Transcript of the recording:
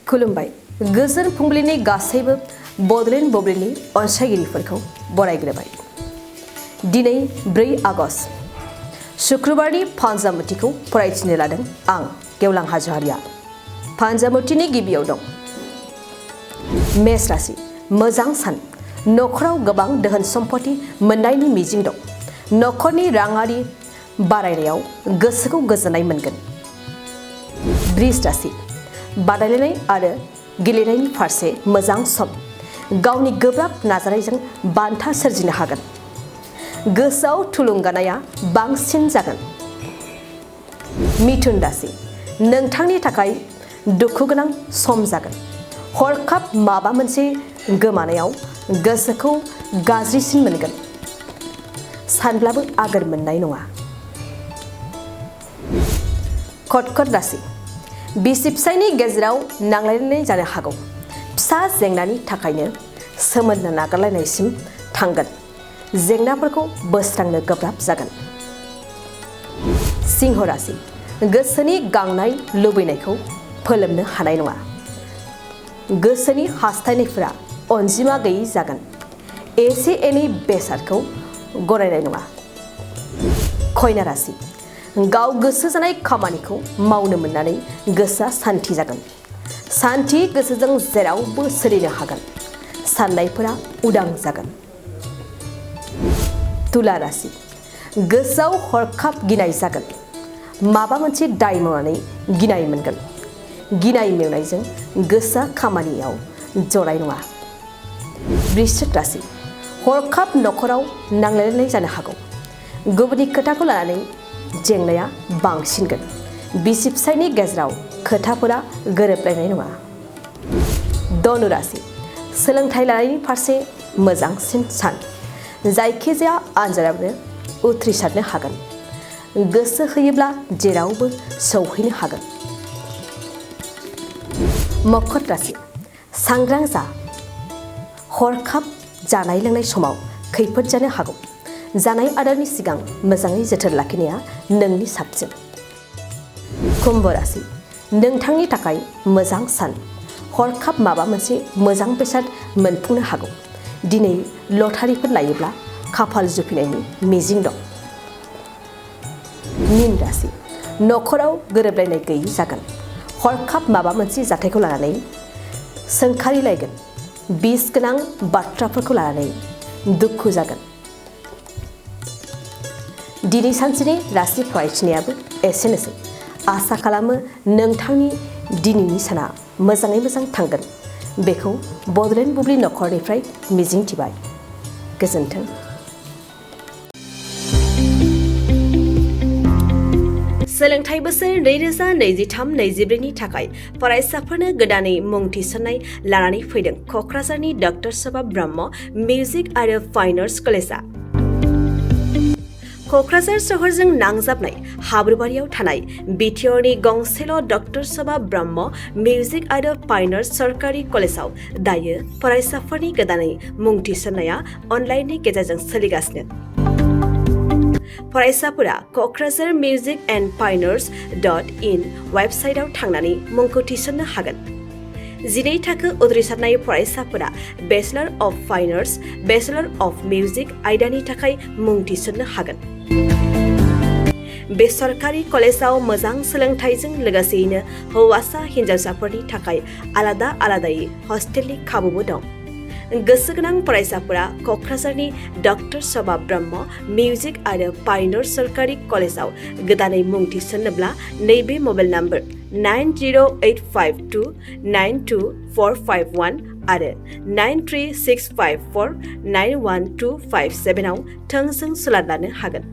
खुलुमबाय गोजोन फुंबिलिनि गासैबो बडलेण्ड बुब्लिनि अनसायगिरिफोरखौ बरायग्रोबाय। दिनै 4 आगस्ट शुक्रबारनि फान्जामुथिखौ फरायथिनो लादों आं गेवलां हाज'वारिया। फान्जामुथिनि गिबियाव दं मेष राशि मोजां सान, नखराव गोबां दोहोन सम्पति मोननायनि मिजिं दं। नखरनि राङारि बारायनायाव गोसोखौ गोजोननाय मोनगोन। वृष राशि बादायलायनाय आरो गेलेनायनि फारसे मोजां सम, गावनि गोब्राब नाजानायजों बान्था सोरजिनो हागोन। गोसोआव थुलुंगानाया बांसिन जागोन। मिथुन राशि नोंथांनि थाखाय दुखुगोनां सम जागोन। हरखाब माबा मोनसे गोमानायाव गोसोखौ गाज्रिसिन मोनगोन, सानब्लाबो आगोर मोननाय नङा। कर्कट राशि बिसि फिसायनि गेजेराव नांलायलायनाय जानो हागौ। फिसा जेंनानि थाखायनो सोमोन्दो नागारलायनायसिम थांगोन। जेंनाफोरखौ बोस्रांनो गोब्राब जागोन। सिंह राशि गोसोनि गांनाय लुबैनायखौ फोलोमनो हानाय नङा। गोसोनि हास्थायनायफोरा अनजिमा गैयै जागोन। एसे एनै बेसादखौ गनायनाय नङा। कन्या राशि गाव गोसो जानाय खामानिखौ मावनो मोननानै गोसोआ सान्थि जागोन। सान्थि गोसोजों जेरावबो सोलिनो हागोन। साननायफोरा उदां जागोन। तुला राशि गोसोआव हरखाब गिनाय जागोन। माबा मोनसे दाय मावनानै गिनाय मोनगोन। गिनाय मेवनायजों गोसोआ खामानियाव जनाय नङा। वृश्चिक राशि हरखाब नखराव नांलायलायनाय जानो हागौ। गुबुननि खोथाखौ लानानै जेंनाया बांसिनगोन। बिसि फिसायनि गेजेराव खोथाफोरा गोरोबलायनाय नङा। धनु राशि सोलोंथाइ लानायनि फारसे मोजांसिन सान, जायखिजाया आनजादावनो उथ्रिसारनो हागोन। गोसो होयोब्ला जेरावबो सौहैनो हागोन। मकर राशि सांग्रां जा, हरखाब जानाय लोंनाय समाव खैफोद जानो हागौ। जानाय आदारनि सिगां मोजाङै जोथोन लाखिनाया नोंनि साबसिन। कुम्भ राशि नोंथांनि थाखाय मोजां सान, हरखाब माबा मोनसे मोजां बेसाद मोनफुंनो हागौ। दिनै लटारिफोर लायोब्ला खाफाल जुफिनायनि मिजिं दं। मीन राशि नखराव गोरोबलायनाय गैयै जागोन। हरखाब माबा मोनसे जाथायखौ लानानै सोंखारिलायगोन। बिस गोनां बाथ्राफोरखौ लानानै दुखु जागोन। दिनै सानसेनि राशि फरायथिनायाबो एसेनोसै। आसा खालामो नोंथांनि दिनैनि साना मोजाङै मोजां थांगोन। बेखौ बडलेण्ड बुब्लि नखरनिफ्राय मिजिंथिबाय। गोजोन्थों। सोलोंथाइ बोसोर 2023-24 नि थाखाय फरायसाफोरनो गोदानै मुं थिसननाय लानानै फैदों क'क्राझारनि डक्टर सभा ब्रह्म मिउजिक आरो फाइन आर्ट्स कलेजआ। क'क्राझार सहरजों नांजाबनाय हाब्रुबारियाव थानाय बिटिआरनि गंसेल' डक्टर सभा ब्रह्म मिउजिक आरो फाइन आर्ट्स सरकारि कलेजआव दायो फरायसाफोरनि गोदानै मुं थिसननाया अनलाइननि गेजेरजों सोलिगासिनो। फरायसाफोरा क'क्राझार मिउजिक एन्ड फाइन आर्ट्स.in वेबसाइटआव थांनानै मुंखौ थिसननो हागोन। 12 थाखो उथ्रिसारनाय फरायसाफोरा bachelor of fine arts, bachelor of music आयदानि थाखाय मुं थिसननो हागोन। बे सरकारि कलेजआव मोजां सोलोंथाइजों लोगोसेयैनो हौवासा हिन्जावसाफोरनि थाखाय आलादा आलादायै हस्टेलनि खाबुबो दं। गोसो गोनां फरायसाफोरा क'क्राझारनि डक्टर सभा ब्रह्म मिउजिक आरो फाइन आर्ट्स सरकारि कलेजआव गोदानै मुं थिसन्नोब्ला नैबे मबाइल नम्बर 9085292451 आरो 9365491257 आव थोंजों सुलाद लानो हागोन।